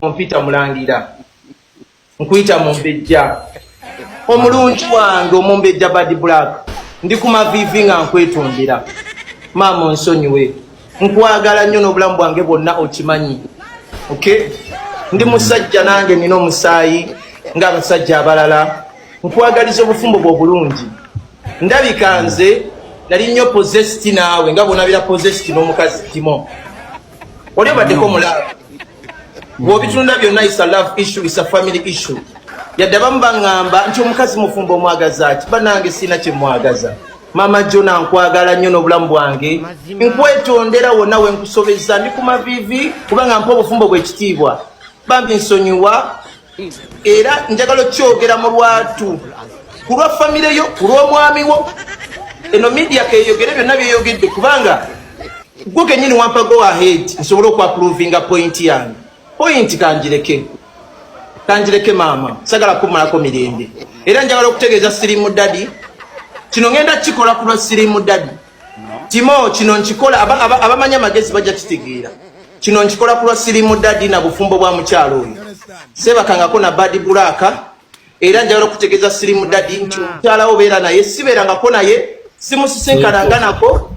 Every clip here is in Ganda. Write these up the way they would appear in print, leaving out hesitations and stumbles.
Ompita mulangira, nkuyita mumbejja, omulungi wange omumbejja Bad Black. Ndi ku maviivi nga nkwetondera, maama, onsonyiwe. Nkwagala nnyo n'obulamu bwange bwonna, okimanyi. Okay, ndi musajja nange, nina omusaayi ng'abasajja abalala. Nkwagaliza obufumbo bwe obulungi. Ndabika nze nali nnyo possessed naawe nga bwonabira possessed n'omukazi Timo. Oli obaddeko mulaba bw'obitunula byonna, is a love issue, is a family issue. Yadde abamu baŋŋamba nti omukazi mufumbo, omwagaza ki? Bannange, siina kyemwagaza. Maama Jona, nkwagala nnyo n'obulamu bwange. Nkwetondera wonna we nkusobeza. Ndi ku maviivi kubanga mpa obufumbo bw'ekitiibwa. Bambi nsonyiwa, era njagala okyogera mu lwatu ku lwa famire yo, ku lw'omwami wo. Eno media keyogere byonna byeyogedde, kubanga gwe kennyini wampa go ahead nsobole okwaprovinga point yange. Point kanjireke, kanjireke maama, sagala kumalako mirembe. Era njagala okutegeeza Sirimu Daddy, kino ngenda kikola ku lwa Sirimu Daddy Timo. Kino nkikola, abamanyi amagezi bajja kitegeera. Kino nkikola ku lwa Sirimu Daddy na bufumbo bwa mukyalo oyo. Sebakangako na Bad Black. Era njagala okutegeeza Sirimu Daddy nti omukyala wo beera naye, sibeerangako naye, simusisinkananga nako,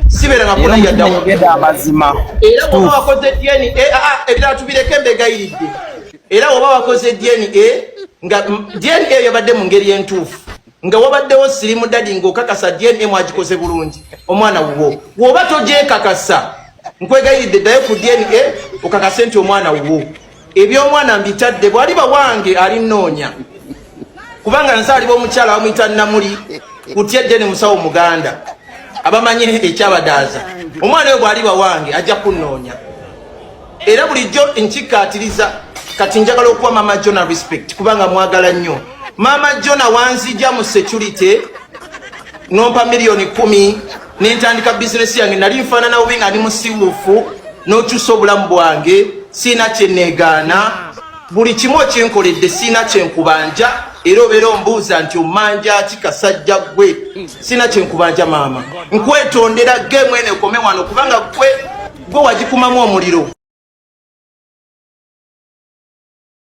sibeerangako naye yadda. Yogedde amazima. Era bwoba wakoze DNA, ah, ah, ebirala tubireke, mbegayiridde. Era bwoba wakoze DNA nga DNA yabadde mu ngeri entuufu, nga wabaddewo Sirimu Daddy, ng'okakasa DNA mwagikoze bulungi, omwana wuwo. Bw'oba togyekakasa, nkwegayiridde ddayo ku DNA okakase nti omwana wuwo. Ebyomwana mbitadde, bw'aliba wange alinnoonya, kubanga nzaalibwa omukyala bamuyita Namuli kutyedde ne musawo muganda abamanyi ekyabadaaza. Omwana oyo bw'aliba wange ajja kunnoonya. Era bulijjo nkikkaatiriza. Kati njagala okuwa Mama Jona respect kubanga mwagala nnyo. Mama Jona, wanzija mu security nompa miliyoni 10 nentandika bizinesi yange. Nali nfaanana bubi nga ndi musiwuufu, n'okyusa obulamu bwange. Siina kyeneegaana, buli kimu okyenkoledde, siina kyenkubanja. Era obeera ombuuza nti omanja ki, kasajja gwe? Siina kyenkubanja maama, nkwetondera. Game eno ekome wano kubanga gwe wagikumamu omuliro.